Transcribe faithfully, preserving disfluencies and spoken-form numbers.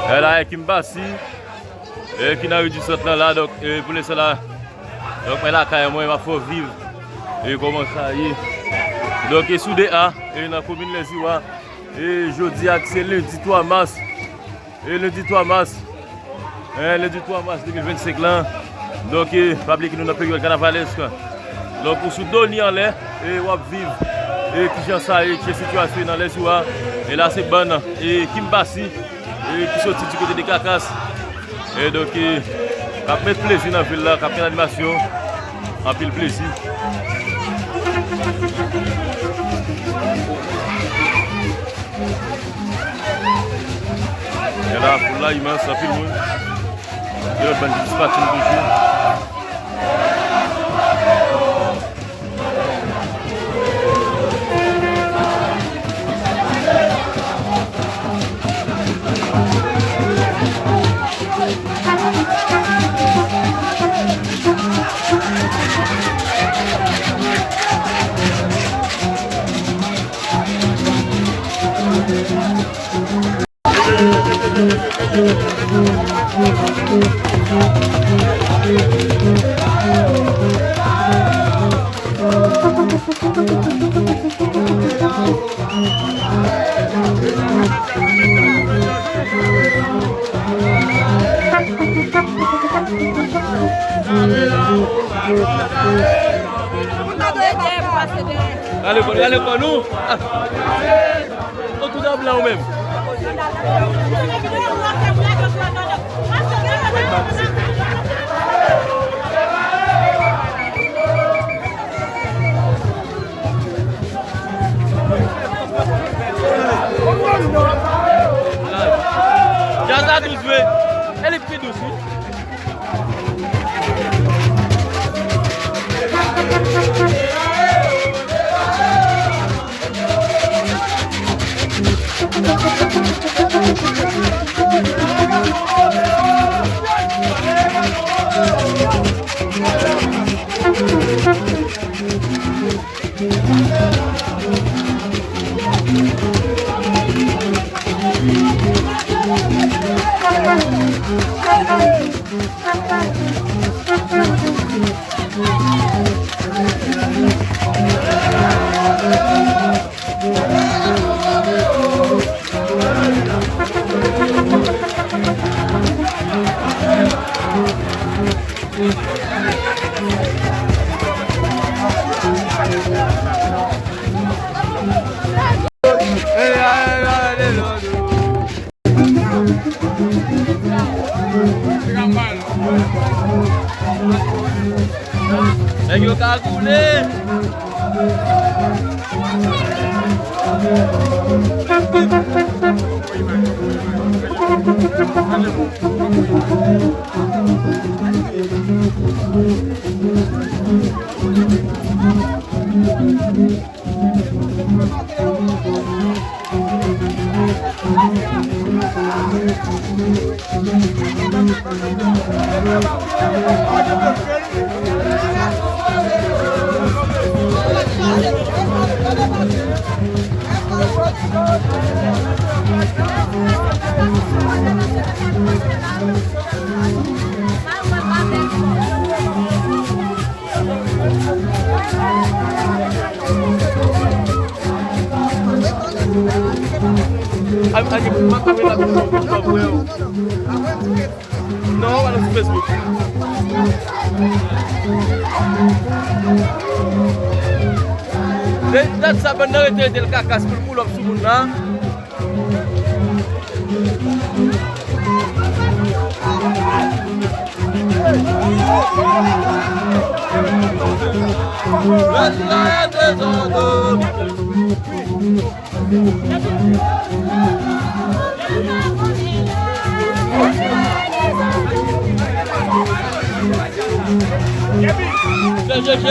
E la, e Kimbasi, e ki nan ri di sant lan la, donk, e pou lesan la, donk, mwen lakay mwen, m ap fè w viv, e kòman sa ye. Donk, e sou de a, e nan komin Lèziwa, e jodi a, ki se lendi twa mas, e lendi twa mas, e lendi twa mas de mil vennsenk lan, donk, e pa bliye ke nou nan peryòd kanavalèsk. Donk, ou sou Doni anlè, e w ap viv, e kijan sa ye, ki sitiyasyon nan Lèziwa, e la se bann, e Kimbasi, e ki soti di kote de Kakas, e donk, e k ap met plezi nan vil la, k ap met animasyon, anpil plezi. E la, foul la imans, anpil moun. Gen lòt bann ki dispatin toujou. Gade kò, gade kò nou. Ah. Ou tout an blan ou menm. Djaz la dous vre. E li pi dous wi. Nèg yo kagoule. Non, pa nan sou Facebook. Depi dat sa, bann nan rete, rete l Kakas pou l pull up sou moun nan. G G G.